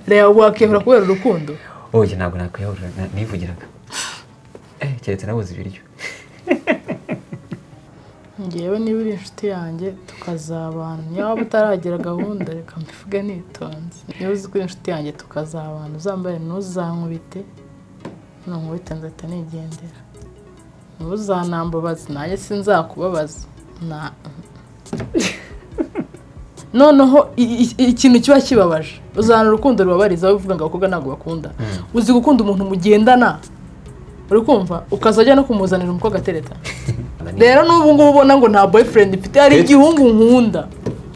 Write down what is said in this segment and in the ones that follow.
Reba, wakiyahura kubera urukundo? Oya, ntabwo nakwiyahura, nivugiraga. Keretse nabuze ibiryo. Ngewe niba uri inshuti yanjye tukazabana, niba waba utaragira gahunda, reka mbivuge nitonze, niba uzi ko uri inshuti yanjye tukazabana, uzambare, ntuzankubite. Nunkubita nzahita nigendera. Ntuzanambabaze, nanjye sinzakubabaza. Noneho ikintu kiba kibabaje, uzana urukundo rubabariza, uvuga ngo abakobwa ntabwo bakunda. Uzi gukunda umuntu mugendana, uri kumva, ukazajya no kumuzanira umukobwa atereta. Rero n'ubu ngubu ubona ngo nta boyfriend mfite, hari igihungu nkunda.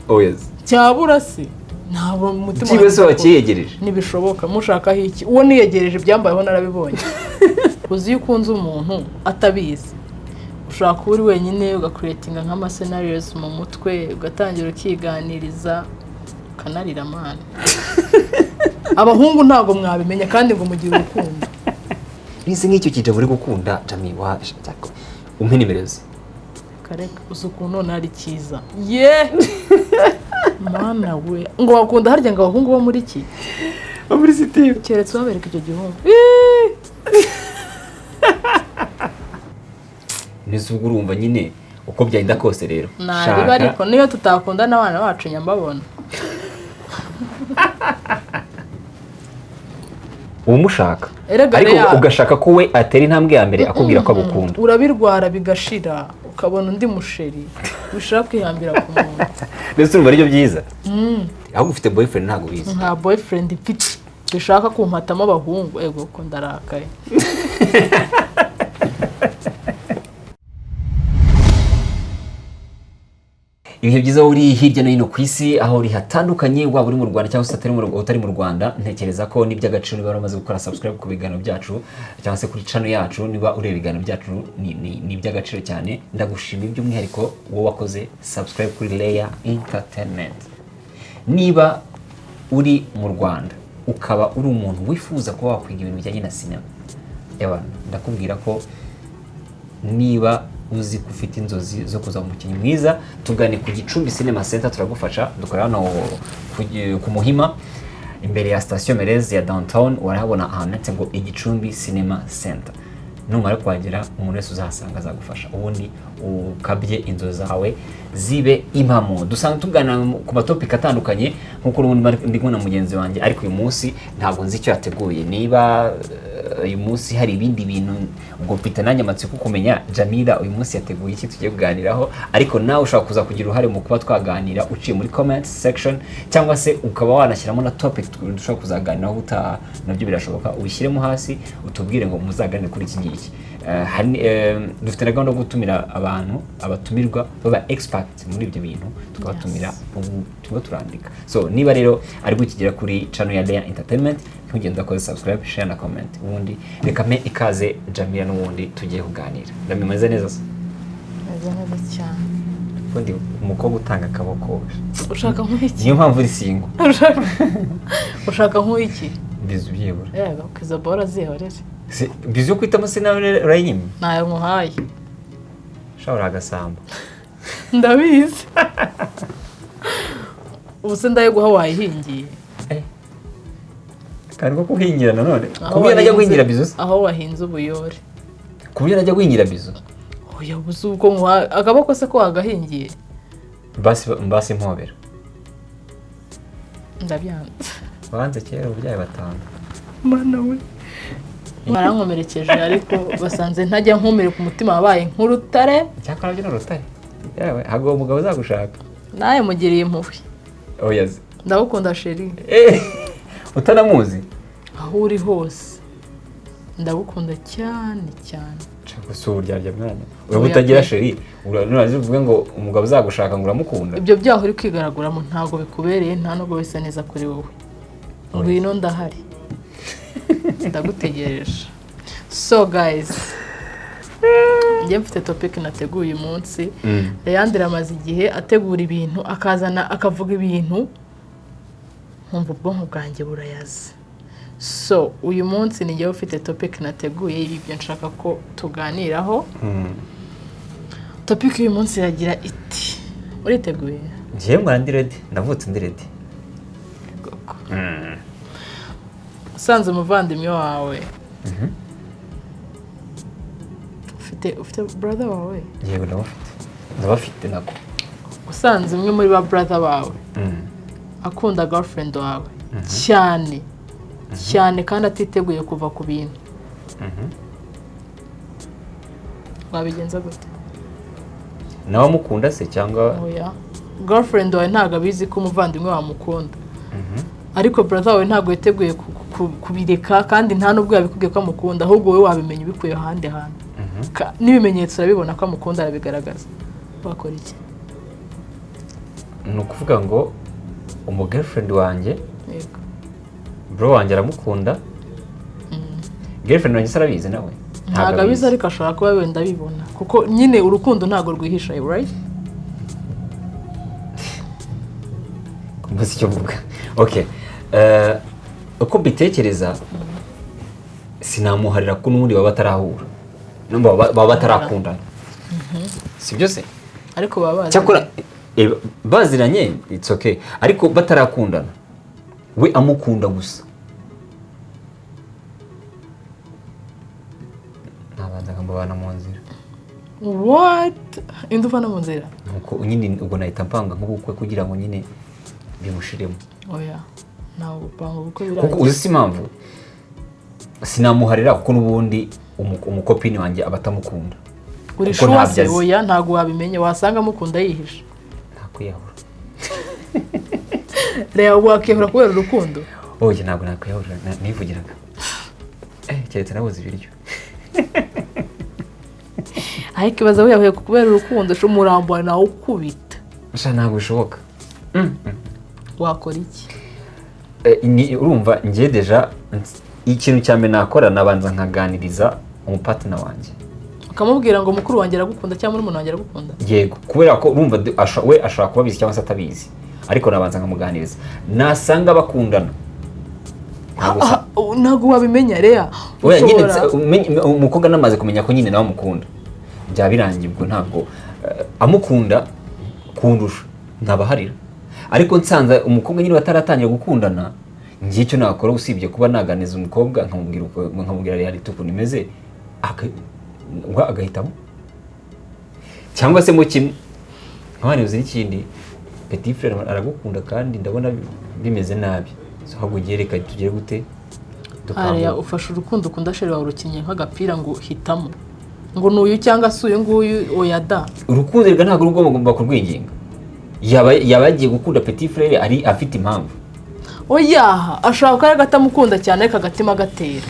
Oh yes. Cyabura se ntabwo umutima Ikigo se wanjye. Wakiyegereje? Ntibishoboka. Mushakaho iki? Uwo niyegereje ibyambayeho narabibonye. Uzi iyo ukunze umuntu atabizi, ushobora kuba uri wenyine ugacreatinga nk'amascenarios mu mutwe, ugatangira ukiganiriza, ukanarira. Man, abahungu ntabwo mwabimenya kandi ngo mugire urukundo. Nize nk'icyo kijabo uri gukunda, Jami, wa umpe nimero ze. Kareka, uzi ukuntu none ari cyiza ye? Mana we, ngo wakunda harya ngo abahungu bo muri ki? Bo muri sitiyu. Keretse wabereka icyo gihungu. Iiii! Nize ubwo urumva nyine uko byagenda kose rero. Nariba, ariko niyo tutakunda n'abana bacu nyambabona. Umushaka Erega ariko Lea- ugashaka ko we atera intambwe ya mbere akubwira ko agukunda. Urabirwara bigashira, ukabona undi musheri ushaka kwihambira ku muntu. Mbese urumva aribyo byiza? Ahubwo ufite boyfriend ntabwo ubizi. Nta boyfriend mfite. Bishaka kumpatamo abahungu, ego ko ndarakaye. Ibihe byiza uri hirya no hino ku isi, aho uri hatandukanye, waba uri mu Rwanda cyangwa se utari mu Rwanda. Ntekereza ko n'iby'agaciro niba waramaze gukora subscribe ku biganiro byacu cyangwa se kuri channel yacu. Niba ureba ibiganiro byacu, ni iby'agaciro cyane. Ndagushimiye by'umwihariko wowe wakoze subscribe kuri Leya Entertainment. Niba uri mu Rwanda ukaba uri umuntu wifuza kuba wakwiga ibintu bijyanye na sinema y'abantu, ndakubwira ko niba uzi ko ufite inzozi zo kuzaba umukinnyi mwiza, tugane ku Gicumbi Cinema Center, turagufasha. Dukorera hano ku Muhima, imbere ya sitasiyo Merez ya downtown. Warahabona ahantu handitse ngo Igicumbi Cinema Center. Numara kuhagera, umuntu wese uzahasanga azagufasha, ubundi ukabye inzozi zawe zibe impamo. Dusanzwe tuganira ku matopic atandukanye nk'uko n'ubundi ndi kumwe na mugenzi wanjye, ariko uyu munsi ntabwo nzi icyo yateguye. Niba uyu munsi hari ibindi bintu, ubwo mfite nanjye amatsiko kumenya Jamila uyu munsi yateguye iki tugiye kuganiraho. Ariko nawe ushobora kuza kugira uruhare mu kuba twaganira uciye muri comment section, cyangwa se ukaba wanashyiramo na topic dushobora kuzaganiraho ubutaha. Nabyo birashoboka, ubishyiremo hasi utubwire ngo muzaganire kuri iki ngiki. Dufite na gahunda yo gutumira abantu, abatumirwa baba expert muri ibyo bintu, tukabatumira. Ubu turimo turandika. So niba rero ari gukigera kuri channel ya Leya Entertainment, ntugende udakoze subscribe, share na comment. Ubundi reka mpe ikaze Jamila, n'ubundi tugiye kuganira. Ndamumeze neza se? Meze neza cyane. Ubundi umukobwa utanga akaboko. Ushaka nk'iki? Niyo mpamvu uri single. Ushaka nk'iki? Bizu byibura. Yego, izo bora zihorere. Bizu yo kwitamo se nawe urayinyimye? Ntayo nkuhaye. Shobora agasambo. Ndabizi. Ubu se ndayiguha wayihingiye? Kandi ko kuhingira nanone Aho ku buryo najya wahinze- guhingira bizu se? Aho wahinze ubuyore. Ku buryo najya guhingira bizu? Oya, ubu si ubwo nkuha akaboko se ko wagahingiye? Basi basi mpobera. Ndabyanze. Banze kera ubyaye batanu. Mana we, barankomerekeje, ariko basanze ntajya nkomereka, umutima wabaye nk'urutare. Cyakora byo ni urutare. Yewe, hagowe umugabo uzagushaka. Nawe mugiriye impuhwe. Oya se. Ndagukunda chéri. Utanamuzi? Aho uri hose ndagukunda cyane cyane. Nshaka si uburyarya mwana, uraba utagira chéri, nurangiza uvuge ngo umugabo uzagushaka ngo uramukunda. Ibyo byaho uri kwigaraguramo ntabwo bikubereye, nta nubwo bisa neza kuri wowe. Ngwino, ndahari, ndagutegereje. So guys, njye mfite topic nateguye uyu munsi. Leandre amaze igihe ategura ibintu, akazana akavuga ibintu, nkumva ubwonko bwanjye burayaze. So uyu munsi ni njyewe ufite topic nateguye y'ibyo nshaka ko tuganiraho. Topic y'uyu munsi iragira iti, uriteguye? Njyewe mwana ndi ready, navutse ndi ready. Ego ko. Usanze umuvandimwe wawe, ufite brother wawe? Yego, ndabafite, ndabafite nako. Usanze umwe muri ba brother bawe akunda girlfriend wawe cyane cyane kandi atiteguye kuva ku bintu, wabigenza gute? Nawe amukunda se cyangwa? Oya, girlfriend wawe ntabwo abizi ko umuvandimwe wamukunda, ariko brother wawe ntabwo yiteguye kubireka, kandi nta n'ubwo yabikubwiye ko amukunda, ahubwo wowe wabimenya ubikuye ahandi hantu. N'ibimenyetso urabibona ko amukunda, arabigaragaza. Wakora iki? Ni ukuvuga ngo umu girlfriend wanjye, Yego. bro wanjye aramukunda, girlfriend wanjye se arabizi nawe? Ntabwo abizi, ariko ashobora kuba wenda abibona, kuko nyine urukundo ntabwo rwihisha, right? Kumbaza icyo mvuga, okay. Uko mbitekereza, sinamuharira ko n'ubundi baba batarahura. No, baba batarakundana, si byo se? Ariko baba bazi. Cyakora baziranye, it's okay, ariko batarakundana, we amukunda gusa, nabanza nkamubana mu nzira. What? Indi uvana mu nzira? Nuko nyine ubwo nahita mpanga nk'ubukwe kugira ngo nyine bimushiremo. Oya, ntabwo gupanga ubukwe Kuko birangiye. uzi si impamvu sinamuharira? Kuko n'ubundi umukopini wanjye aba atamukunda. Uri Kuko sure ntabyo se? azi. Oya, ntabwo wabimenya, wasanga amukunda yihishe. Ntakwiyahura. Reba, wakihura kubera urukundo? Oya, ntabwo nakwiyahura. Nivugiraga, keretse nabuze ibiryo. Ariko ibaza wiyahuye kubera urukundo, sha, umurambo wawe nawe ukubita. Sha, ntabwo bishoboka. Wakora iki? Urumva njye déjà ikintu cya mbere nakora, nabanza nkaganiriza umupartner wanjye. Ukamubwira ngo mukuru wanjye aragukunda cyangwa murumuna wanjye aragukunda? Yego, kubera ko urumva we ashobora kuba abizi cyangwa se atabizi, ariko nabanza nkamuganiriza, nasanga bakundana ntabwo Ah, ntabwo wabimenya, Rea. Oya nyine, Ushobora- umukobwa namaze kumenya ko nyine nawe amukunda, byaba birangiye. Ubwo ntabwo amukunda kundusha ntabaharira, ariko nsanze umukobwa nyine bataratangira gukundana, ngiye icyo nakora usibye kuba naganiza umukobwa, nkamubwira reality ukuntu imeze, ubwo agahitamo, cyangwa se mu kimwe nkabana n'ikindi, petit frère aragukunda kandi ndabona bimeze nabi, so ahubwo ugiye, reka tugire gute? Hariya ufashe urukundo ukunda chéri wawe, urukinnye nk'agapira ngo hitamo ngo ni uyu cyangwa se uyu nguyu. Oya da. Urukundo rega ntabwo ruba rugomba kurwinginga. Yaba yagiye gukunda petit frère ari afite impamvu. Oya, ashobora kuba ari atamukunda cyane ariko agatima gatera.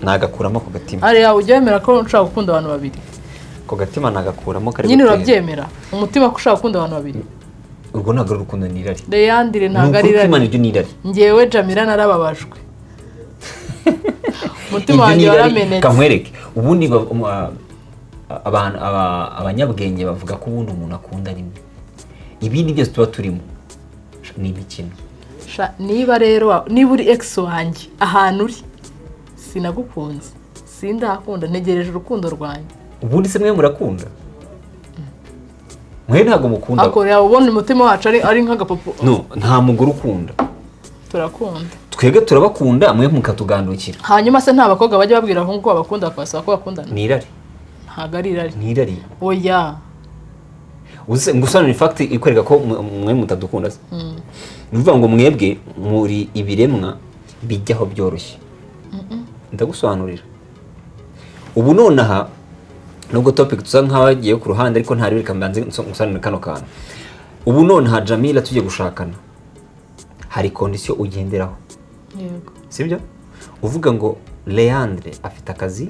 Nagakuramo ako gatima. Hariya ujya wemera ko ushobora gukunda abantu babiri? Ako gatima nagakuramo kari Nyine gutera. urabyemera umutima ko ushobora gukunda abantu babiri? Urwo ntabwo ari urukundo, ni irari. Leyandire, Ni ntabwo ari ukuri irari. kw'Imana, iryo ni irari. Ngewe Jamila narababajwe, umutima Iryo wanjye ni irari. waramenetse. Kankwereke, ubundi abantu abanyabwenge bavuga ko ubundi umuntu akunda rimwe, ibindi byose tuba turimo ni imikino. Sha, niba rero niba uri ex wanjye, ahantu uri sinagukunze, sindakunda, ntegereje urukundo rwanjye. Ubundi se mwe murakunda? Mwe ntabwo mukunda. Ariko reba, ubona umutima wacu ari nk'agapupu. No, nta mugore ukunda. Turakunda. Twebwe turabakunda, mwe mukatugandukira. Hanyuma se nta bakobwa bajya babwira abahungu ko babakunda, bakabasaba ko bakundana? Ni irari. Ntabwo ari irari. Ni irari. Oya. Uzi ngusobanurira fact ikwereka ko mwe mutadukunda se? Ni ukuvuga ngo mwebwe muri ibiremwa bijyaho byoroshye. Ndagusobanurira ubu nonaha, nubwo topic tusa nk'abagiye ku ruhande, ariko ntari, reka mbanze ngusobanurire kano kantu. Ubu nonaha Jamila tugiye gushakana, hari condition ugenderaho. Yego. Sibyo? Uvuga ngo Leandre afite akazi,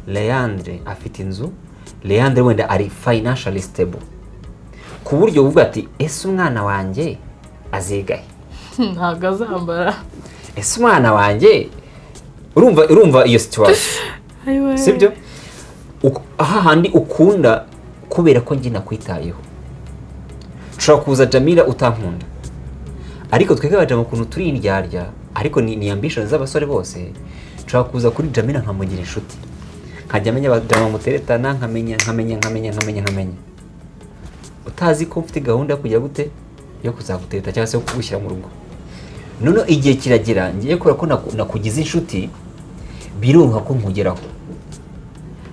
Leandre afite inzu, Leandre wenda ari financially stable, ku buryo uvuga ati: "Ese umwana wanjye azigahe?" Ntabwo azambara. Ese umwana wanjye, urumva iyo situation? Ayiwe. Sibyo? Hahandi ukunda kubera ko njye nakwitayeho. Ushobora kuza Jamila utankunda, ariko twebwe abajama ukuntu turi indyarya, ariko ni ambition z'abasore bose, nshobora kuza kuri Jamila nkamugira inshuti, nkajya menya abajama muteretana, nkamenya, nkamenya, nkamenya, nkamenya, nkamenya, utazi ko mfite gahunda yo kujya gute, yo kuzagutereta cyangwa se yo kugushyira mu rugo. Noneho igihe kiragera, ngiye kubera ko nakugize inshuti, biroroha ko nkugeraho.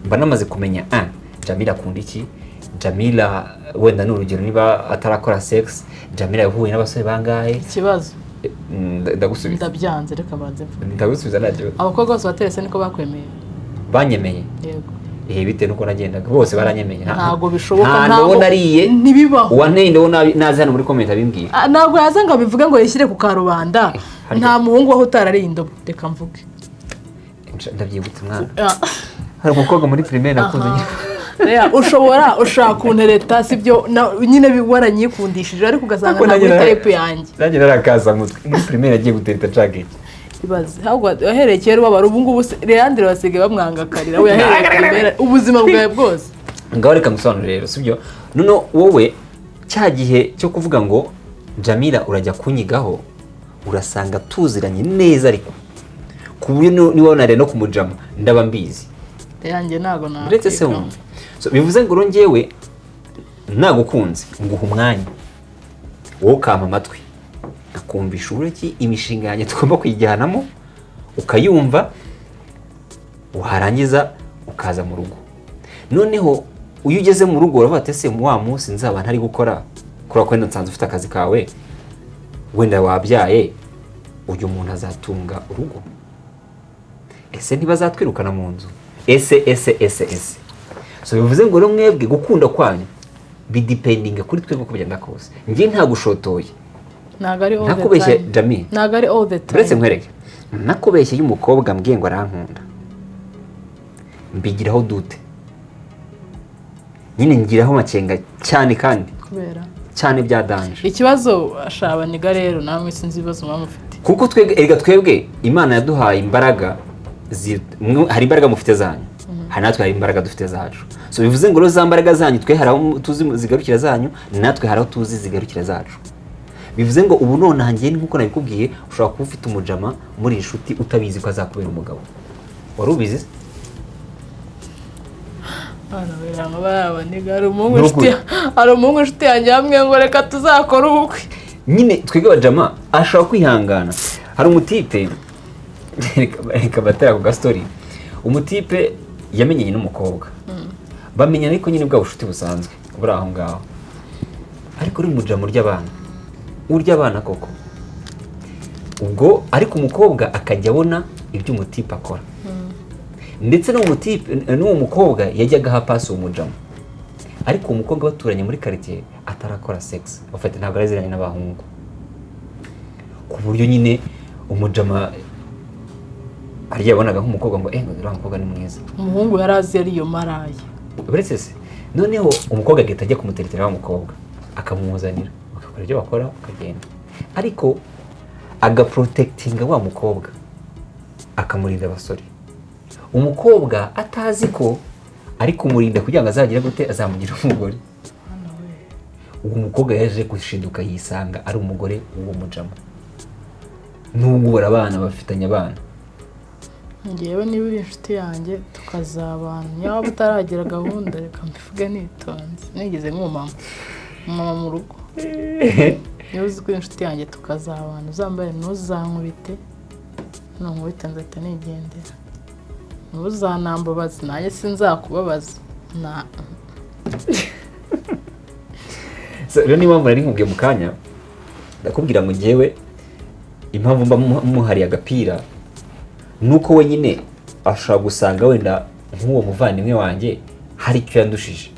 Mba namaze kumenya, ah, Jamila akunda iki, Jamila wenda ni urugero, niba atarakora sex, Jamila yahuye n'abasore bangahe? Ikibazo. Ndagusubiza. Ndabyanze, reka mbanze mvuge. Ndagusubiza, nta kibazo. Abakobwa bose baterese niko bakwemeye? Banyemeye? Yego. Bitewe nuko nagendaga, bose baranyemeye. Ntabwo bishoboka, nta ntabwo- ndobo nariye. Ntibibaho. Uwanteye indobo naze hano muri comment abimbwira. Ah, ntabwo yaza ngo abivuge ngo yishyire ku karubanda. Harya. Nta muhungu waho utarariye indobo, reka mvuge. Ndabyibutse mwana. Ah. Hari umukobwa muri primaire nakunze nyine. Reba, ushobora kuntereta, sibyo, nyine waranyikundishije, ariko ugasanga Ariko ntabwo nanjye uri type yanjye. Nanjye narakaza mutwe muri primaire, agiye gutereta nshaka iki? Ibaze ahubwo wahereye kera ubabara, ubu ngubu Leandre basigaye bamwanga akarira, we yahereye primaire ubuzima bwawe bwose. Ngaho reka ngusobanurire rero, sibyo? Noneho wowe cya gihe cyo kuvuga ngo Jamila urajya kunyigaho, urasanga tuziranye neza, ariko ku buryo niba wanariye no kumujama ndaba mbizi. Yanjye ntabwo Uretse se nakwigamo. wumva. So, bivuze ngo rero njyewe nagukunze, nguha umwanya, wowe ukampa amatwi, akumvisha uburyo ki imishinga yanjye tugomba kuyijyanamo, ukayumva, warangiza ukaza mu rugo. Noneho iyo ugeze mu rugo uravuga ati: "Ese wa munsi nzaba ntari gukora, kubera ko wenda nsanzwe ufite akazi kawe, wenda wabyaye, uyu muntu azatunga urugo? Ese ntibazatwirukana mu nzu? Ese ese ese ese?" So bivuze ngo rero mwebwe gukunda kwanyu bidependinga kuri twebwe uko bigenda kose. Njye ntagushotoye. Ntabwo ari all the Ntakubeshye, time. Jami. Ntabwo ari all the time. Uretse nkwereke, nakubeshye, iyo umukobwa ambwiye ngo arankunda, mbigiraho dute nyine, ngiraho amakenga cyane kandi Kubera cyane bya danger. Ikibazo ashabaniga rero, namwe sinzi ibibazo muba mufite. Kuko twebwe, erega twebwe Imana yaduhaye imbaraga, hari imbaraga mufite zanyu, hari natwe hari imbaraga dufite zacu. So bivuze ngo rero za mbaraga zanyu, twe hari aho tuzi zigarukira zanyu, natwe hari aho tuzi zigarukira zacu. Bivuze ngo ubu nonaha njye nk'uko nabikubwiye, ushobora kuba ufite umujama muri inshuti utabizi ko azakubera umugabo. Wari ubizi se? Bana biranga barabaniga, hari umuhungu Ni inshuti ukuri. Hari umuhungu inshuti yanjye hamwe ngo reka tuzakore ubukwe. Nyine twebwe abajama ashobora kwihangana. Hari umutipe, reka batera ku gastori, umutipe yamenyanye n'umukobwa, bamenyana ariko nyine bwa bushuti busanzwe buri aho ngaho, ariko uri umujama urya abana, urya abana koko. Ubwo ariko umukobwa akajya abona ibyo umutipe akora, ndetse n'uwo mutipe n'uwo mukobwa yajyaga aha pasi uwo mujama, ariko uwo mukobwa baturanye muri karitsiye atarakora sex, bafite ntabwo araziranye n'abahungu, ku buryo nyine umujama harya yabonaga nk'umukobwa ngo ngo uriya mukobwa ni mwiza. Umuhungu yari azi yari iyo maraya. Uretse se noneho umukobwa agahita ajya kumuteretera wa mukobwa, akamuzanira, bagakora ibyo bakora, bakagenda, ariko agaprotectinga wa mukobwa, akamurinda abasore. Umukobwa atazi ko ari kumurinda kugira ngo azagire gute, azamugira umugore. Uwo mukobwa yaje gushiduka yisanga ari umugore w'uwo mujama, n'ubwo barabana, bafitanye abana. Ngewe niba uri inshuti yanjye tukazabana, niba waba utaragira gahunda, reka mbivuge nitonze, nigeze nk'umumama, umumama mu rugo, niba uzi ko uri inshuti yanjye tukazabana, uzambare, ntuzankubite, nunkubita nzahita nigendera, ntuzanambabaze, nanjye sinzakubabaza na So, rero niyo mpamvu nari nkubwiye mu kanya, ndakubwira ngo ngewe impamvu mba muhariye agapira ni uko wenyine ashobora gusanga wenda nk'uwo muvandimwe wanjye hari icyo yandushije.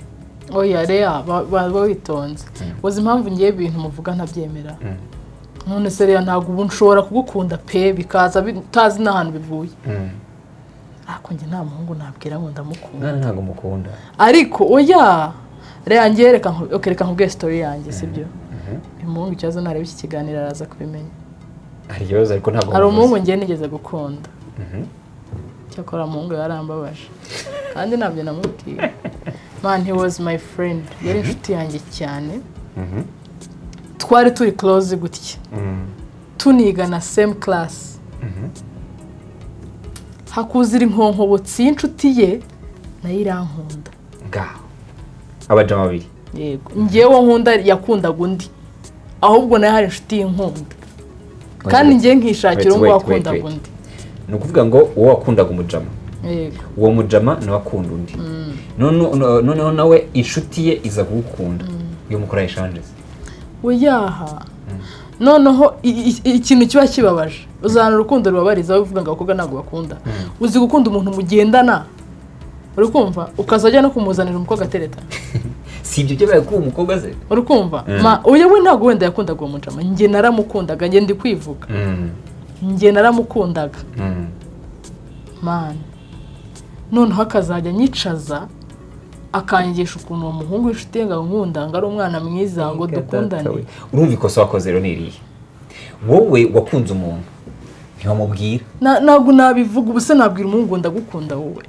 Oya Rea, ba witonze. Uzi impamvu ngewe ibintu muvuga ntabyemera? None se Rea, ntabwo ubu nshobora kugukunda pe, bikaza utazi n'ahantu bivuye, ariko njye nta muhungu nabwira ngo ndamukunda. Mwana ntabwo mukunda. Ariko oya Rea, ngewe reka okay, reka nkubwire story yanjye, sibyo? Uyu muhungu, ikibazo nareba iki kiganiro araza kubimenya. Hari ikibazo, ariko ntabwo Hari muvuze. umuhungu ngewe nigeze gukunda. Cyakora umuhungu yarambabaje kandi ntabyo namubwiye. Man, he was my friend, yari inshuti yanjye cyane. Twari turi close gutya, tunigana same class. Hakuzira inkonkobotsi y'inshuti ye, nayo irankunda. Ngaho abajama babiri. Yego, ngewe nkunda yakundaga undi, ahubwo nayo hari inshuti y'inkunda. Kandi njye nkishakira Wait, uwo wait, wakundaga wait, wait. undi. Ni ukuvuga ngo uwo wakundaga umujama, Yego. uwo mujama nawe akunda undi. Noneho nawe inshuti ye iza kugukunda, iyo mukora exchanges. Oyaha, noneho ikintu kiba kibabaje, uzana urukundo rubabariza, uvuga ngo abakobwa ntabwo bakunda. Uzi gukunda umuntu mugendana, uri kumva, ukazajya no kumuzanira umukobwa atereta? Si ibyo byabaye kuri uwo mukobwa ze? Uri kumva? Ma oya, we ntabwo wenda yakundaga uwo mujama, njye naramukundaga. Njye ndi kwivuga. Njye naramukundaga. Man, noneho akazajya anyicaza akanyigisha ukuntu uwo muhungu w'inshuti ye ngo ankunda, ngo ari umwana mwiza, ngo dukundane. Urumva ikosa wakoze rero ni irihe? Wowe wakunze umuntu ntiwamubwira. Ntabwo nabivuga. Ubu se nabwira umuhungu ngo ndagukunda wowe?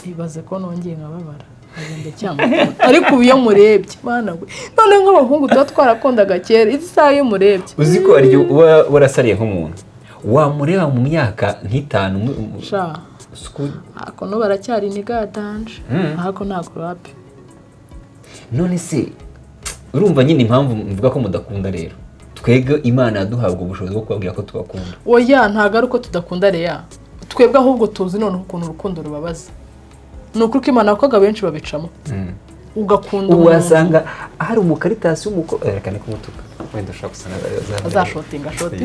Ibaze ko nongeye nkababara, nkagenda cyamukunda. Ariko ubu iyo murebye, mana we, none nk'abahungu tuba twarakundaga kera, izi saha iyo murebye... Uzi ko hari igihe uba warasariye nk'umuntu, wamureba mu myaka nk'itanu Sha. Ako no baracyari niga yatanje. Ako ntabwo rapi. None se urumva nyine impamvu mvuga ko mudakunda? Rero twebwe Imana yaduhabwa ubushobozi bwo kubabwira ko tubakunda. Oya, ntabwo ari uko tudakunda reya twebwe, ahubwo tuzi noneho ukuntu urukundo rubabaza. Ni ukuri ko Imana, abakobwa benshi babicamo, ugakunda Ubu umuntu. Wasanga hari umukaritasi w'umukobwa, reka ni kumutuka, wenda ushobora gusanga Azashotinga shoti.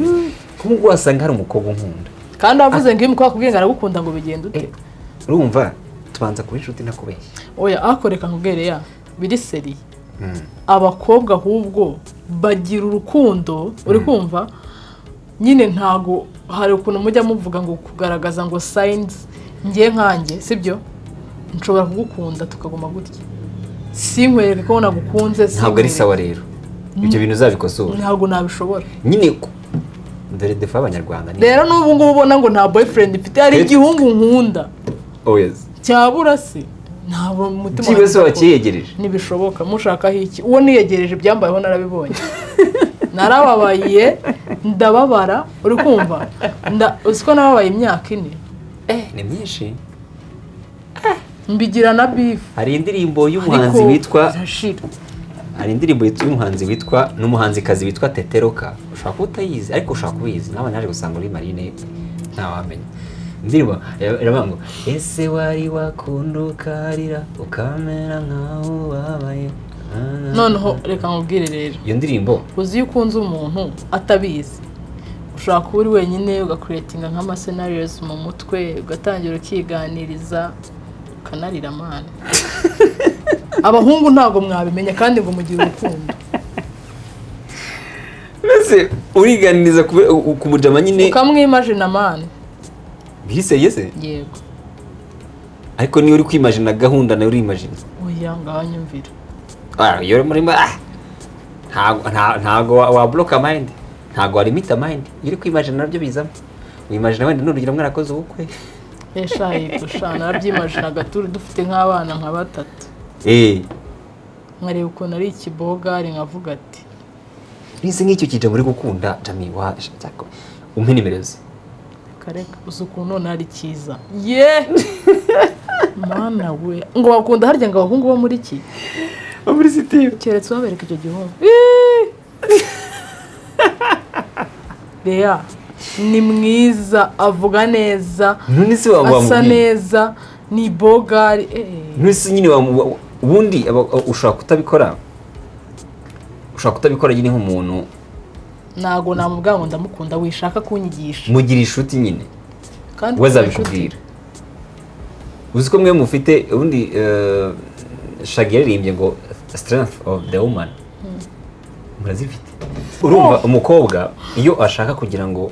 Nk'ubwo wasanga hari umukobwa unkunda. Kandi wavuze ngo iyo umukobwa akubwiye ngo aragukunda, ngo bigenda ute? Urumva tubanza kuba inshuti, ntakubeshya. Oya, ariko reka nkubwire ya biri sérieux, abakobwa ahubwo bagira urukundo, uri kumva nyine, ntago hari ukuntu mujya muvuga ngo kugaragaza ngo signs. Ngiye nkanjye, sibyo, nshobora kugukunda tukaguma gutya, sinkwereke ko nagukunze. Ntabwo ari Sinkwereke. Sawa rero, ibyo bintu uzabikosora. Ntabwo nabishobora. Nyine dore défaut y'Abanyarwanda ni Rero n'ubu ngubu ubona ngo nta boyfriend mfite, hari igihungu nkunda. Oh yes. Cyabura se ntabwo umutima Byibuze wanjye. Wakiyegereje? Ntibishoboka. Mushakaho iki? Uwo niyegereje ibyambayeho narabibonye, narababaye, ndababara, uri kumva? Uzi ko nababaye imyaka 4? Ni myinshi. Mbigira na beef. Hari indirimbo y'umuhanzi Ariko witwa birashira. Hari indirimbo y'umuhanzi witwa, n'umuhanzikazi witwa Teteroka. Ushobora kuba utayizi, ariko ushobora kubizi nawe. Naje gusanga uri marine, ntawamenya. Indirimbo iravuga ngo: "Ese wari wakunda ukarira ukamera nkaho ubabaye?" Noneho reka nkubwire rero. Iyo ndirimbo. Uzi iyo ukunze umuntu atabizi, ushobora kuba uri wenyine ugacreatinga nk'amascenarios mu mutwe, ugatangira ukiganiriza, ukanarira. Man, abahungu ntabwo mwabimenya kandi ngo mugire urukundo. Mbese uriganiriza ku mujama nyine? Ukamwimagina, man. Biseye se? Yego. Ariko niyo uri kwimagina gahunda nawe urimagina. Oya, ngaho nyumvira. Ah, iyo uri muri ntago ntago wa blocka mind, ntago wa limita mind. Iyo uri kwimagina nabyo bizamo, wimagina wenda n'urugero mwarakoze ubukwe. Esha, yego sha, narabyimaginaga turi dufite nk'abana nka batatu, nkareba ukuntu ari ikibogari, nkavuga ati... Nize nk'icyo kijya muri gukunda Jami wa umpe nimero ze. Kareka, uzi ukuntu none ari cyiza ye, mana we! Ngo bakunda harya ngo abahungu bo muri ki? Muri sitiyu. Keretse wabereka icyo gihungu. Iiii! Lea ni mwiza, avuga neza, None se asa wamubwiye? neza, ni bogari. None se nyine ubundi ushobora kutabikora, ushobora kutabikora nyine nk'umuntu. Ntabwo namubwira ngo ndamukunda, wishaka kunyigisha. Mugira inshuti nyine. Kandi We tuba inshuti. azabikubwira. Uzi ko mwe mufite ubundi, Shaggy yaririmbye ngo "strength of the woman", murazifite. Urumva umukobwa iyo ashaka kugira ngo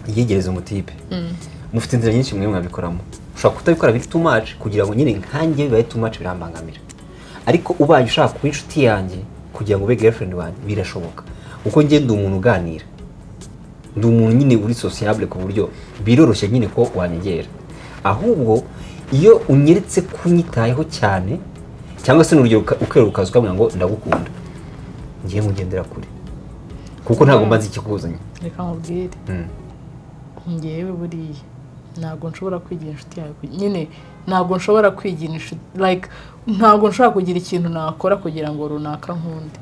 yiyegereze umutipe, mufite inzira nyinshi mwe mwabikoramo. Ushobora kutabikora biri too much, kugira ngo nyine nkanjye bibaye too much birambangamira. Ariko ubaye ushaka kuba inshuti yanjye kugira ngo ube girlfriend wanjye, birashoboka, kuko njye ndi umuntu uganira, ndi umuntu nyine uri sociable, ku buryo biroroshye nyine ko wanyegera. Ahubwo iyo unyeretse ko unyitayeho cyane, cyangwa se n'urugero ukerura ukaza ukambwira ngo ndagukunda, ngiye nkugendera kure, kuko ntabwo mba nzi ikikuzanye. Reka nkubwire. Ngewe buriya ntabwo nshobora kwigira inshuti yawe, nyine ntabwo nshobora kwigira inshuti, like ntabwo nshobora kugira ikintu nakora kugira ngo runaka nkunde.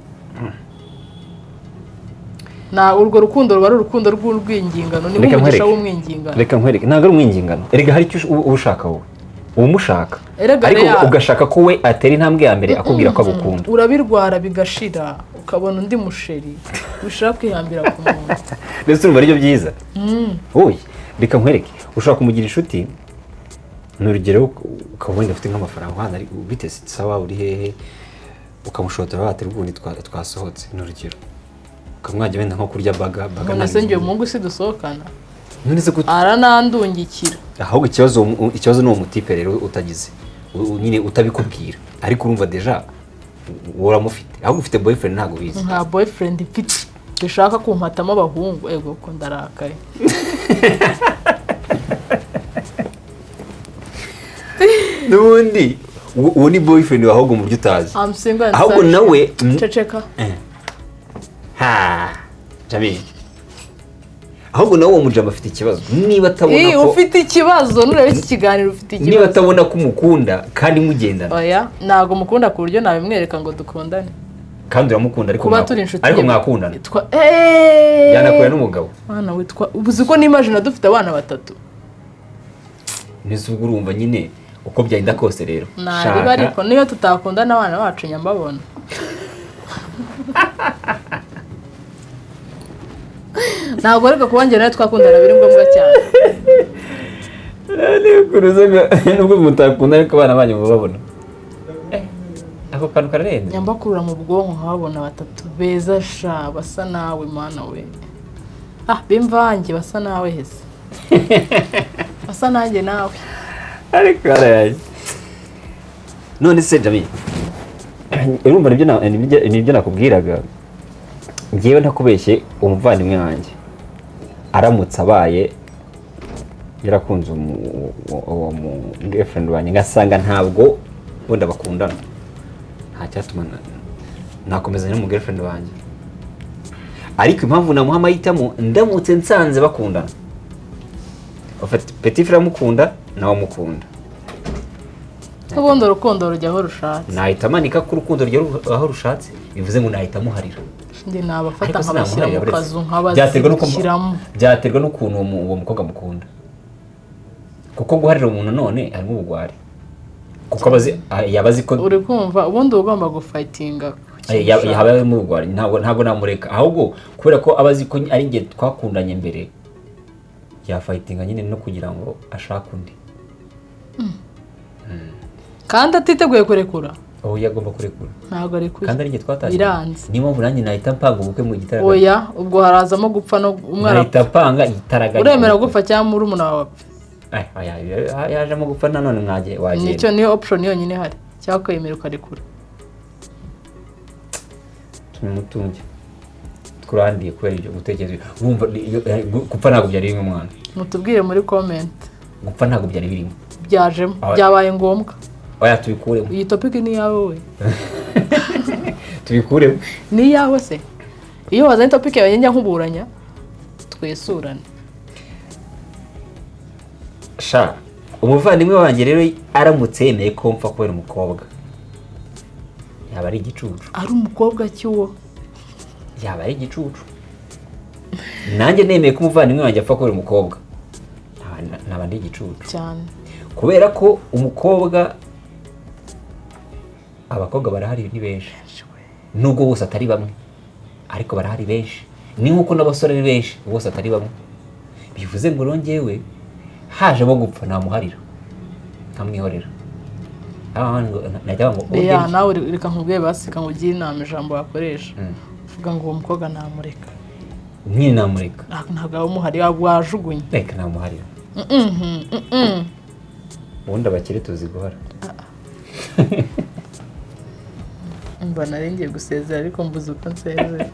Na urwo rukundo ruba ari urukundo rw'urwingingano, ni Reka nk'umugisha nkwereke. w'umwingingano. Reka nkwereke, ntabwo ari umwingingano. Erega hari icyo uba ushaka wowe, uba umushaka, Erega ariko ugashaka ko we atera intambwe ya mbere akubwira ko agukunda. Urabirwara bigashira, ukabona undi musheri ushaka kwihambira ku muntu. Ndetse urumva aribyo byiza. Oya, reka nkwereke, ushobora kumugira inshuti, ni urugero, ukaba wenda ufite nk'amafaranga hano, ariko bite sawa, uri hehe, ukamushotora watera ubundi twasohotse, ni urugero, ukamwajya wenda nko kurya baga baga. None se njye umuhungu si dusohokana? None se Aranandungikira. Ahubwo ikibazo ni uwo mutipe rero utagize nyine utabikubwira, ariko urumva déjà uramufite, ahubwo ufite boyfriend ntabwo ubizi. Nta boyfriend mfite. Bishaka kumpatamo abahungu, ego ko ndarakaye. N'ubundi uwo ni boyfriend wawe ahubwo mu buryo utazi. I'm single and Ahubwo searching. nawe Ceceka. Ha Jamil, ahubwo nawe uwo mujama afite ikibazo niba atabona Ii, ko ufite ikibazo, nureba iki kiganiro ufite niba ikibazo. atabona ko umukunda kandi mugendana. Oya, ntabwo mukunda ku buryo nabimwereka ngo dukundane. Kandi uramukunda, ariko Kuba turi inshuti ariko mwakundana. Eeeeh! Yanakura n'umugabo. Mwana witwa uzi ko n'imagine dufite abana batatu. Nese ubwo urumva nyine uko byagenda kose rero Nariba, ariko niyo tutakundana abana bacu nyambabona. Ntabwo ariko kuba njye nawe twakundana biri ngombwa cyane. Nubwo mutakunda, ariko abana banyu mubabona, ako kantu kararenze. Nyambakurura mu bwonko nkababona batatu beza sha, basa nawe mana we, ah, b'imvange basa nawe hese, basa nanjye nawe. Ariko harayaye. None se Jamil, urumva nibyo nakubwiraga, njyewe ntakubeshye, umuvandimwe wanjye aramutse abaye yarakunze uwo mu girlfriend wanjye, ngasanga ntabwo wenda bakundana, nta cyatuma nakomezanya n'umu girlfriend wanjye. Ariko impamvu namuha amahitamo, ndamutse nsanze bakundana, ufite petit frère amukunda nawe amukunda, Ubundi urukundo rujya aho rushatse. Nahita amanika ko urukundo rugera aho rushatse, bivuze ngo nahita amuharira. Njye nabafata Ariko nkabashyira sinamuharira mu buretse. kazu, Byaterwa n'uko nkabazirikiramo. Byaterwa n'ukuntu uwo mukobwa amukunda, kuko guharira umuntu none harimo ubugwari, kuko yaba azi ko Uri kumva, ubundi uba ugomba gufightinga ku kintu ushaka. Yaba harimo ubugwari, ntabwo namureka. Ahubwo kubera ko aba azi ko ari njye twakundanye mbere, yafightinga nyine no kugira ngo ashake undi. Kandi atiteguye kurekura. Aho yagomba kurekura. Ntabwo arekuye. Kandi ari njye twatangiye. Biranze. Niyo mpamvu nanjye nahita mpanga ubukwe mu gitaraganya. Oya, ubwo harazamo gupfa no umwe arapfa. Nahita mpanga igitaraganya. Uremera gupfa cyangwa murumuna wawe apfa? Ay, oya, yajemo gupfa nanone mwagiye wagenda. Nicyo niyo option yonyine ihari, cyangwa ukemera ukarekura. Tumutunge turandiye kubera ibyo gutekereza, urumva gupfa ntabwo byari birimo umwana. Mutubwire muri comment. Gupfa ntabwo byari birimo. Byajemo. Oya. Byabaye ngombwa. Oya, tubikuremo. Iyi topic ni iyawe we. Tubikuremo. Ni iyawe se? Iyo wazanye topic yawe njya nkuburanya, twesurane. Sha, umuvandimwe wanjye rero aramutse yemeye ko mpfa kubera umukobwa, yaba ari igicucu. Ari umukobwa cy'uwo? Yaba ari igicucu. Nanjye nemeye ko umuvandimwe wanjye apfa kubera umukobwa, naba ndi igicucu. Cyane. Kubera ko umukobwa, abakobwa barahari ni benshi, nubwo bose atari bamwe, ariko barahari benshi, ni nk'uko n'abasore ari benshi bose atari bamwe. Bivuze ngo rero njyewe hajemo gupfa namuharira nkamwihorera. Najya ngo Reya, nawe reka nkubwiye, basika nkugire inama, ijambo wakoresha uvuga ngo uwo mukobwa namureka. Nyine namureka. Ntabwo waba umuhari, wajugunye. Reka namuharira. Ubundi abakire tuzi guhara. Mba nari ngiye gusezera, ariko mbuze uko nsezera.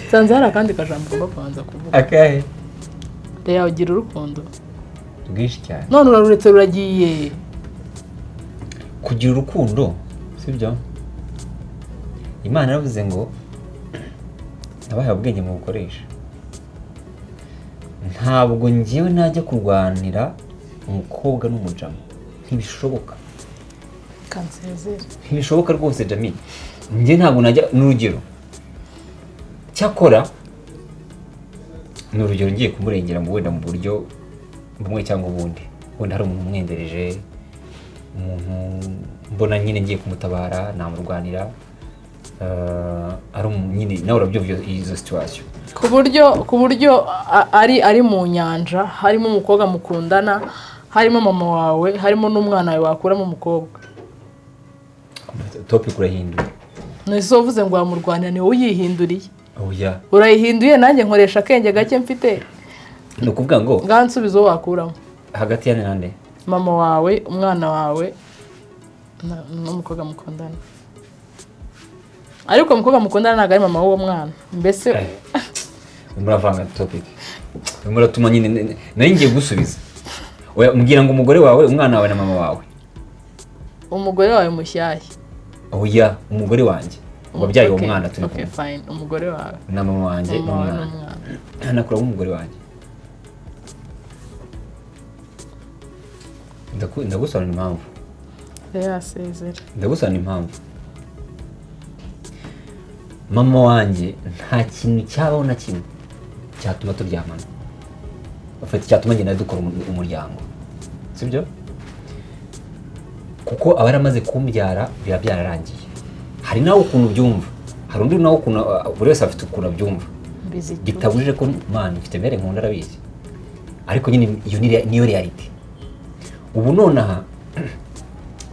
Nsanze hari akandi kajambo ugomba kubanza kuvuga. Akahe? Reya, ugira urukundo? Rwinshi cyane. None uraruretse ruragiye. Kugira urukundo sibyo, Imana yaravuze ngo nabahaye ubwenge mu bukoresha. Ntabwo ngewe najya kurwanira umukobwa n'umujama, ntibishoboka. Kansezere. Ntibishoboka rwose Jamil, njye ntabwo najya, n'urugero. Cyakora ni urugero, ngiye kumurengera mu wenda mu buryo bumwe cyangwa ubundi, wenda hari umuntu umwendereje, umuntu mbona nyine ngiye kumutabara, namurwanira. Ari nyine nawe urabyumva izo situation. Ku buryo ari mu nyanja, harimo umukobwa mukundana, harimo mama wawe, harimo n'umwana wawe, wakuramo umukobwa? Topic urahindura. Ntese uvuze ngo wamurwanira, ni wowe uyihinduriye. Oya. Urayihinduye, nanjye nkoresha akenge gake mfite. Ni ukuvuga ngo Ngaho nsubiza uwo wakuramo. Hagati ya nande? Mama wawe, umwana wawe n'umukobwa mukundana, ariko umukobwa mukundana ntabwo ari mama w'uwo mwana mbese. Muravanga topic, muratuma nyine nari ngiye gusubiza. Oya, mbwira ngo umugore wawe, umwana wawe na mama wawe. Umugore wawe mushyashya. Oya, umugore wanjye wabyaye uwo Okay, mwana turi okay, kumwe fine, umugore wawe na mama wanjye mama wawe n'umwana. N'umwana. Nakuramo umugore wanjye. Ndagusobanurira impamvu. Rero yasezera. Ndagusobanurira impamvu. Mama wanjye nta kintu cyabaho na kimwe cyatuma turyamana, ufite cyatuma ngenda dukora umuryango, sibyo? Kuko aba yaramaze kumbyara, biba byararangiye. Hari nawe ukuntu ubyumva, hari undi nawe ukuntu, buri wese afite ukuntu abyumva. Mbizi icyo. Bitabujije ko man mfite mere nkunda, arabizi, ariko nyine iyo niyo reality. Ubu nonaha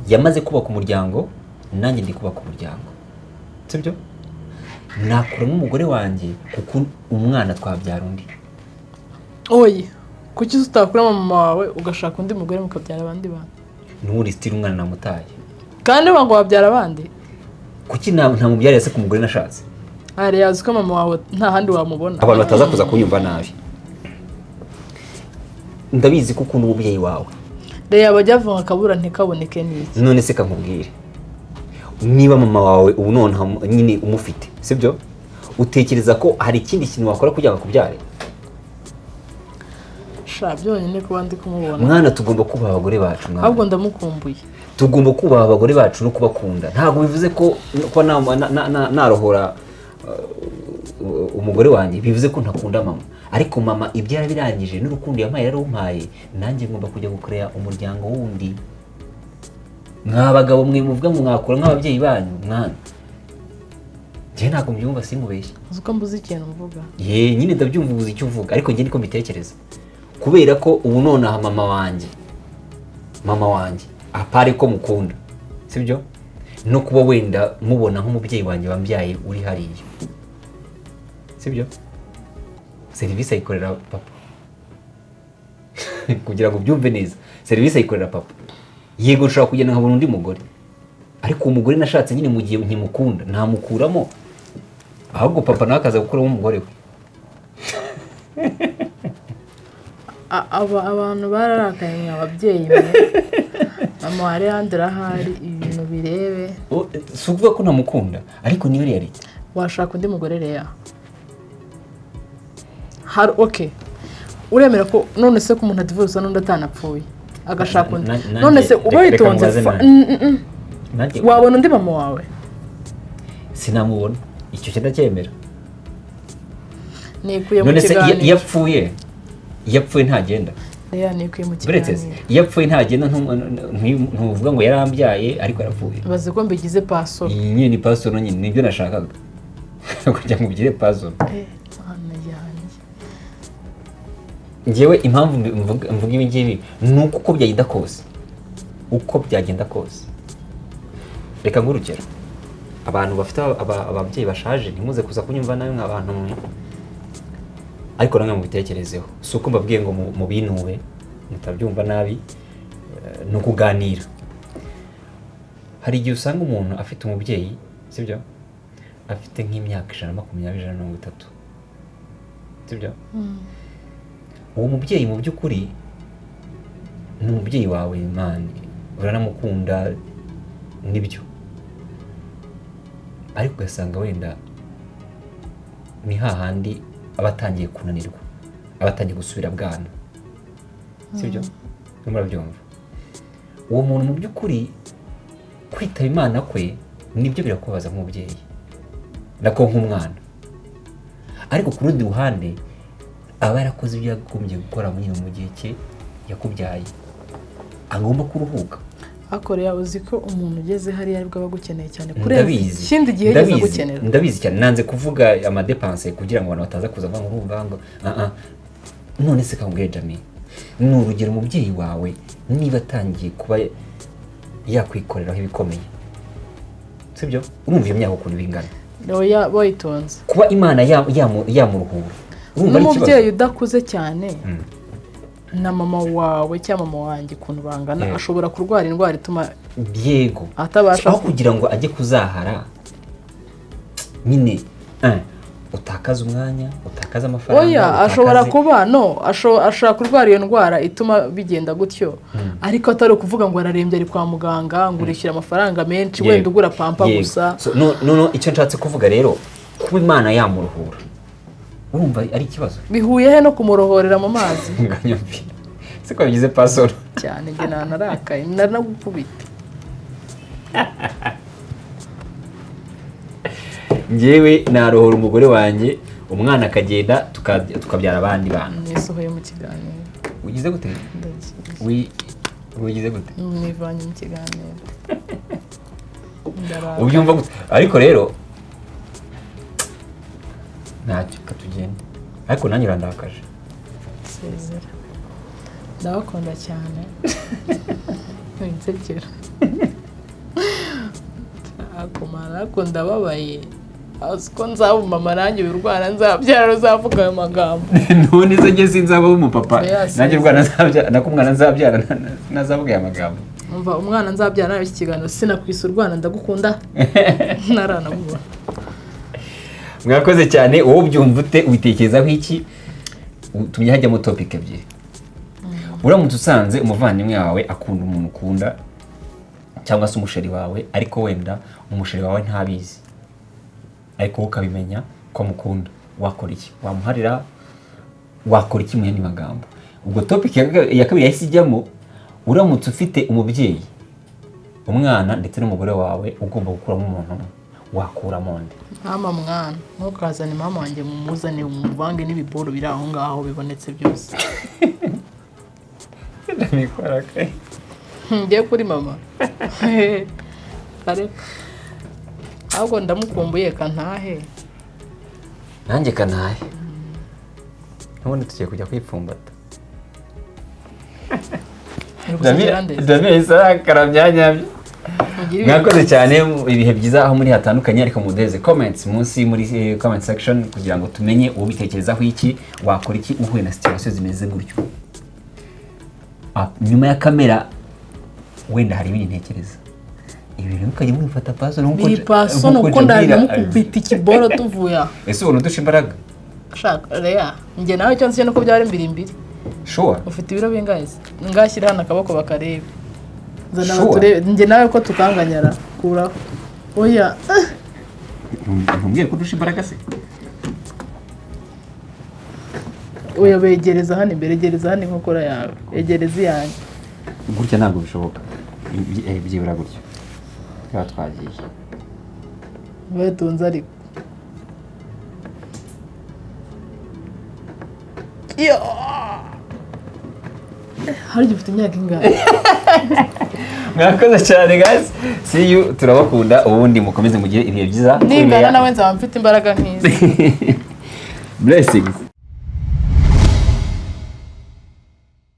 yamaze kubaka umuryango, nanjye ndi kubaka umuryango, sibyo? Nakuramo umugore wanjye kuko umwana twabyara undi. Oye, kuki utakuramo mama wawe ugashaka undi mugore mukabyara abandi bana? N'ubundi still umwana namutaye. Kandi ngo wabyara abandi. Kuki ntamubyarira se ku mugore nashatse? Hari yazi ko mama wawe nta handi wamubona. Abantu bataza kuza kunyumva nabi, ndabizi ko ukunda umubyeyi wawe. Reba, bajya bavuga akabura ntikaboneke n'iki. None se kankubwire, niba mama wawe ubu nonaha nyine umufite, sibyo, utekereza ko hari ikindi kintu wakora kugira ngo akubyare? Sha, byonyine kuba ndi kumubona. Mwana, tugomba kubaha abagore bacu, mwana. Ahubwo ndamukumbuye. Tugomba kubaha abagore bacu no kubakunda. Ntabwo bivuze ko kuba narohora umugore wanjye bivuze ko ntakunda mama, ariko mama ibyo yarabirangije n'urukundo yampaye yarumpaye, nanjye ngomba kujya gukorera umuryango wundi. Mwa bagabo mwe muvuga ngo mwakura nk'ababyeyi banyu, mwana, njyewe ntabwo mbyumva, sinkubeshye. Uzi ko mbuze ikintu mvuga. Ye, nyine ndabyumva, ubuze icyo uvuga, ariko njye niko mbitekereza, kubera ko ubu nonaha mama wanjye apare ko mukunda, sibyo, no kuba wenda mubona nk'umubyeyi wanjye wambyaye uri hariya, sibyo, serivisi ayikorera papa. Kugira ngo ubyumve neza, serivisi ayikorera papa. Yego, nshobora kugenda nkabona undi mugore, ariko uwo mugore nashatse nyine mu gihe nkimukunda ntamukuramo, ahubwo papa nawe akaza gukuramo umugore we. Aba abantu bararakaye mwe ababyeyi mwe. Mama wa Leandre ahari ibintu birebe. Si ukuvuga ko ntamukunda, ariko niyo reality. Washaka undi mugore Lea? Hari, okay, uremera ko none se ko umuntu adivuza n'undi atanapfuye agashaka undi? Nanjye None se uba reka witonze mubaze nanjye. Nanjye Wabona undi mama wawe? Sinamubona, icyo cyo ndacyemera. Nikuye mu None se iyo kiganiro. iyo apfuye ntagenda? Lea, nikuye mu Buretse se, kiganiro. iyo apfuye ntagenda, ntuvuga ngo yarambyaye ariko yarapfuye? Bazi ko mbigize pasoro. Iyi nyine ni pasoro nyine, nibyo nashakaga kugira ngo ugire pasoro. Eh, Mana yanjye! Njyewe impamvu mvuga ibi ngibi ni uko uko byagenda kose, reka nk'urugero, abantu bafite ababyeyi bashaje, ntimuze kuza kunyumva nabi nk'abantu mwe, ariko namwe mubitekerezeho. Si uko mbabwiye ngo mubinube, mutabyumva nabi, ni ukuganira. Hari igihe usanga umuntu afite umubyeyi, sibyo, afite nk'imyaka 120, 130, sibyo? Uwo mubyeyi mu by'ukuri ni umubyeyi wawe, man, uranamukunda, nibyo, ariko ugasanga wenda ni hahandi aba atangiye kunanirwa, aba atangiye gusubira bwana, sibyo? Murabyumva? Uwo muntu mu by'ukuri kwitaba Imana kwe nibyo birakubabaza nk'umubyeyi, nako nk'umwana. Ariko ku rundi ruhande aba yarakoze ibyo yagombye gukora nyine mu gihe cye yakubyaye, agomba kuruhuka. Akoreya, uzi ko umuntu ugeze hariya aribwo aba agukeneye cyane kurenza Ndabizi. ikindi gihe yigeze Ndabizi, agukenera. Ndabizi cyane. Nanze kuvuga amadépenses kugira ngo abantu bataza kuza bavuga ngo urumva ngo ah ah. None se kambwiye Jami, ni urugero, umubyeyi wawe niba atangiye kuba yakwikoreraho ibikomeye, sibyo? Urumva iyo myaka ukuntu bingana? Oya, bayitonze. Kuba Imana yamuruhura, urumva ari ikibazo? N'umubyeyi udakuze cyane, na mama wawe cyangwa mama wanjye ukuntu bangana, ashobora kurwara indwara ituma atabasha Aho kugira ngo ajye kuzahara nyine, utakaze umwanya, utakaze amafaranga, Oya, ashobora kuba no ashobora kurwara iyo ndwara ituma bigenda gutyo, ariko atari ukuvuga ngo ararembye, ari kwa muganga, ngo urishyura amafaranga menshi, wenda ugura pampa gusa. So, no, icyo nshatse kuvuga rero, kuba Imana yamuruhura, urumva ari ikibazo? Bihuye he no kumurohorera mu mazi? Nganyumvira se ko bigize pasoro? Cyane, njye nanarakaye, naranagukubita. Njyewe narohora umugore wanjye, umwana akagenda, tukabyara abandi bana. Nisohoye mu kiganiro. Ugize gute? Ndagiye. Wigize gute? Nivanye mu kiganiro, ndarakaye. Ubyumva gute? Ariko rero ntacyo, katugende, ariko nanjye urandakaje. Sezera, ndabakunda cyane, winsekera akumara, ariko ndababaye. Azi ko nzaba umumama nanjye, urwana nzabyara ruzavuga ayo magambo. None se njye sinzaba umupapa? Oya, Nanjye urwana nzabyara, nako umwana nzabyara nazavuga aya magambo. Umva, umwana nzabyara nawe iki kiganiro sinakwisa urwana ndagukunda ntaranamubona. Mwakoze cyane. Wowe ubyumva ute? Ubitekerezaho iki? Utumye hajyamo topic ebyiri. Uramutse usanze umuvandimwe wawe akunda umuntu ukunda cyangwa se umuchéri wawe, ariko wenda umuchéri wawe ntabizi, ariko wowe ukabimenya ko amukunda, wakora iki? Wamuharira? Wakora iki mu yandi magambo? Ubwo topic ya kabiri yahise ijyamo: uramutse ufite umubyeyi, umwana ndetse n'umugore wawe, ugomba gukuramo umuntu umwe, wakuramo nde? Mama, mwana, ntukazane mama wanjye, mumuzane umuvange n'ibiboro biri aho ngaho bibonetse byose. Ngiye kuri mama, areka, ahubwo ndamukumbuye, kantahe. Nanjye kantahe, n'ubundi tugiye kujya kwipfumbata. Uri gusekera ndetse? Jamil yahise arakara byanyabyo. Mugire ibihe Mwakoze cyane, ibihe byiza aho muri hatandukanye, ariko muduheze comments munsi muri comment section kugira ngo tumenye uwo bitekerezaho iki. Wakora iki uhuye na situation zimeze gutyo? Ah, nyuma ya kamera wenda hari ibindi ntekereza. Ibi bintu mukajya mubifata personal Biri personal, nkuko kuko Jamila ndamukubita ikiboro tuvuye aha. Ese ubona udusha imbaraga? Shaka reya, njye nawe icyo nzi nuko byari mbiri mbiri. Sure. Ufite ibiro bingahe se? Ngashyira hano akaboko bakarebe. Zana. Sure. Baturebe njye nawe ko tukanganyara. Kuraho, oya. Ntumbwiye ko udusha imbaraga se? Oya, begereza hano imbere, egereza hano inkokora yawe, egereza iyanjye. Gutya ntabwo bishoboka. Byibura gutyo twaba twagiye. Batunze ariko iyo harya ufite imyaka ingahe? Mwakoze cyane guys, see you, turabakunda. Ubundi mukomeze mugire ibihe byiza. Ningana nawe nzaba mfite imbaraga nk'izi. Blessings.